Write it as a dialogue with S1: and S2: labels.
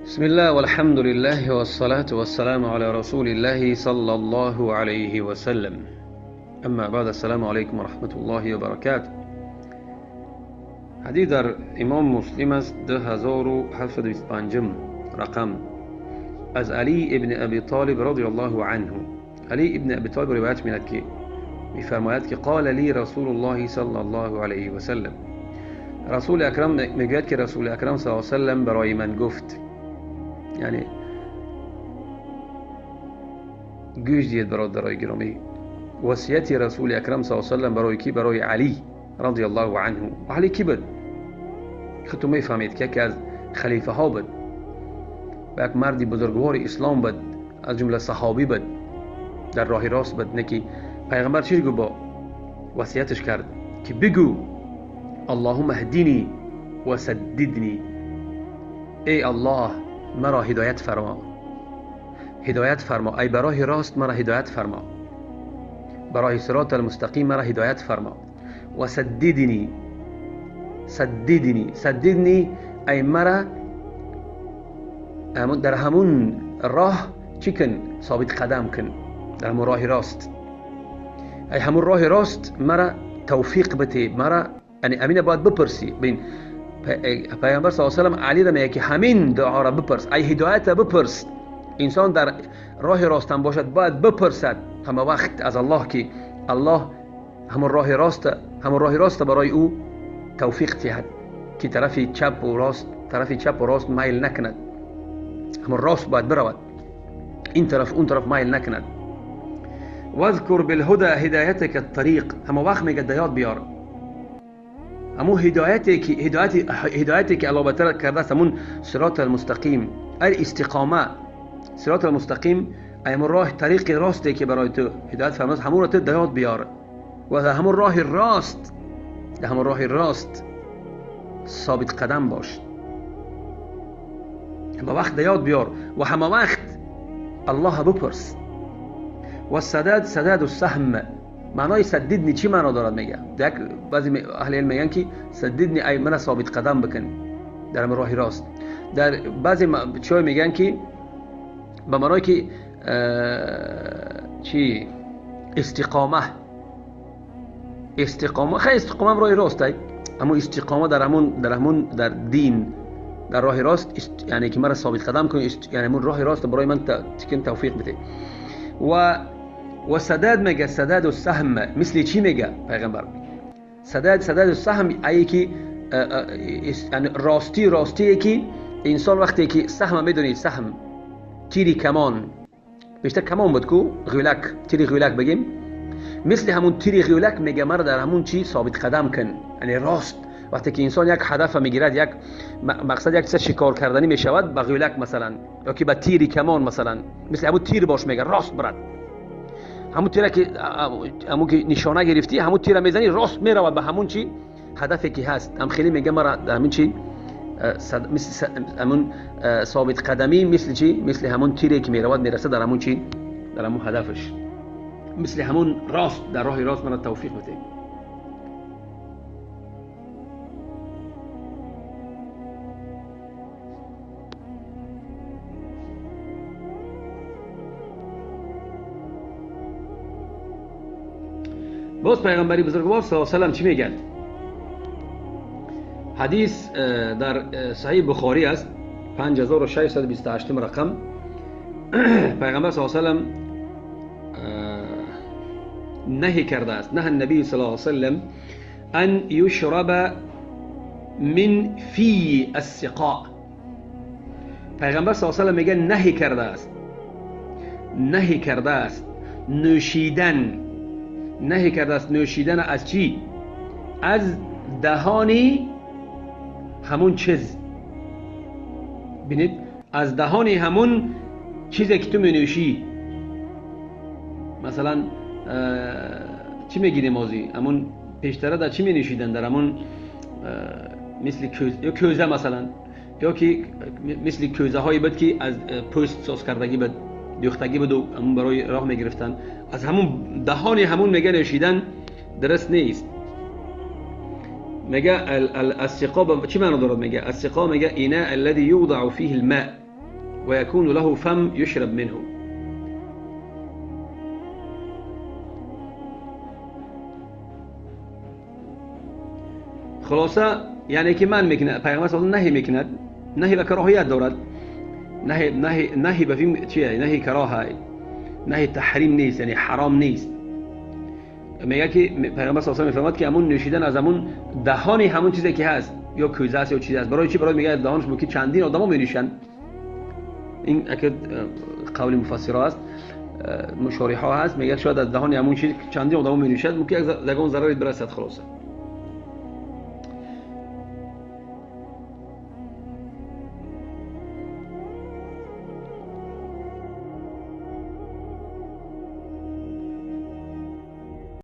S1: بسم الله والحمد لله والصلاة والسلام على رسول الله صلى الله عليه وسلم. اما بعد، السلام علیکم و رحمت الله و برکاته. حدیث در امام مسلم است، 2725 رقم، از علی ابن ابی طالب رضی الله عنه. علی ابن ابی طالب روایت می‌کند که می‌فرماید که قال لی رسول الله صلی الله علیه و سلم، رسول اکرم میگوید که رسول اکرم صلی الله علیه و سلم برای من گفت، یعنی گوش دید برادرای گرامی، وصیت رسول اکرم صلی الله علیه و سلم برای کی؟ برای علی رضی الله عنه. علی کی بود؟ خودتون میفهمید که یکی از خلیفه ها بود و یک مردی بزرگوار اسلام بود، از جمله صحابی بود، در راه راست بود. نکی پیغمبر چی گفت؟ با وصیتش کرد که بگو اللهم اهدنی و سددنی، ای الله مرا هدایت فرما، هدایت فرما، ای برای راست مرا هدایت فرما، برای صراط المستقیم مرا هدایت فرما، و سددنی، سددنی، سددنی، ای مرا در همون راه چی کن؟ ثابت قدم کن، در همون راه راست، ای همون راه راست مرا توفیق بده، مرا یعنی امینه باید بپرسی. ببین پیامبر صلی الله علیه و سلم علی را میگه که همین دعا را بپرس، ای هدایت را بپرس. انسان در راه راست هم باشد باید بپرسد همه وقت از الله که الله همون راه راست، همون راه راست برای او توفیق دهد که طرف چپ و راست، طرف چپ و راست میل نکند، همون راست باید برود، این طرف اون طرف میل نکند. واذکر بالهدى هدایتك الطریق، همه وقت میگه یاد بیار همون هدایتی که هدایتی که الله تعالی کرده است، همون صراط المستقیم، الاستقامه، صراط المستقیم، همون راه طریق راستی که برای تو هدایت فرمود، همون رو تو یاد بیار و در همون راه راست، در همون راه راست ثابت قدم باش، همه وقت یاد بیار و همه وقت الله بپرس. و سداد، سداد السهم، معنای سددنی چی معنا دارد؟ میگه یک بعضی اهل علم میگن که سددنی ای من ثابت قدم بکن در راه راست. در بعضی چای میگن که به معنای که چی؟ استقامه، استقامه، خیلی استقامه راه راست، اما استقامه در همون، در همون در دین، در راه راست، یعنی که مرا ثابت قدم کن، یعنی همون راه راست برای من تکن توفیق بده. و سداد میگه سداد السهم، مثل چی میگه پیغمبر؟ سداد، سداد السهم، ای که یعنی راستی، راستی که انسان وقتی که سهم میدونی، سهم تیری کمان، بیشتر کمان بود کو غیلک، تیری غیلک بگیم، مثل همون تیری غیلک میگه مرا در همون چی ثابت قدم کن، یعنی راست. وقتی که انسان یک هدف میگیرد، یک مقصد، یک چیز شکار کردنی میشود، با غیلک مثلا یا که با تیری کمان مثلا، مثل همون تیر باش میگه راست برد، همون تیره که همون که نشانه گرفتی، همون تیره میزنی راست میرود به همون چی هدفی که هست. هم خیلی میگه مرا در همین چی مثل همون ثابت قدمی، مثل چی؟ مثل همون تیری که میرود میرسه در همون چی؟ در همون هدفش، مثل همون راست، در راه راست مرا توفیق بده. باز پیغمبری بزرگوار صلی الله علیه و سلم چی میگن؟ حدیث در صحیح بخاری است، 5628 رقم. پیغمبر صلی الله علیه و سلم نهی کرده است، نه النبی صلی الله علیه و سلم ان یشرب من فی السقاء. پیغمبر صلی الله علیه و سلم میگه نهی کرده است، نهی کرده است نوشیدن، نهی کرده است نوشیدن از چی؟ از دهانی همون چیز. ببینید، از دهانی همون چیزی که تو می نوشی، مثلا چی میگیریم ازی؟ همون پیشتره در چی می نوشیدن؟ در همون مثل یا کوزه مثلا، یا که مثل کوزه هایی بود که از پوست ساز کردگی بود، دوختگی بود و همون برای راه میگرفتن، از همون دهانی همون میگه نوشیدن درست نیست. میگه السقا چی معنی دارد؟ میگه السقا میگه ایناء الذي یوضع فيه الماء، ويكون له فم يشرب منه. خلاصه یعنی که من میکنه پیامبر صلی الله علیه و نهی میکند، نهی به کراهیت دارد، نهی نهی نهی به فیم چیه؟ نهی کراهه، نهی تحریم نیست، یعنی حرام نیست. میگه که پیامبر صلی الله علیه و میفرماد که همون نوشیدن از همون دهانی همون چیزی که هست، یا کوزه است یا چیزی است. برای چی؟ برای میگه دهانش ممکن چندین آدمو مینوشن. این اگه قول مفسرها است، مشارحها هست، میگه شاید از دهان همون چیز چندین آدمو مینوشد، ممکن از دگان ضرری برسد. خلاصه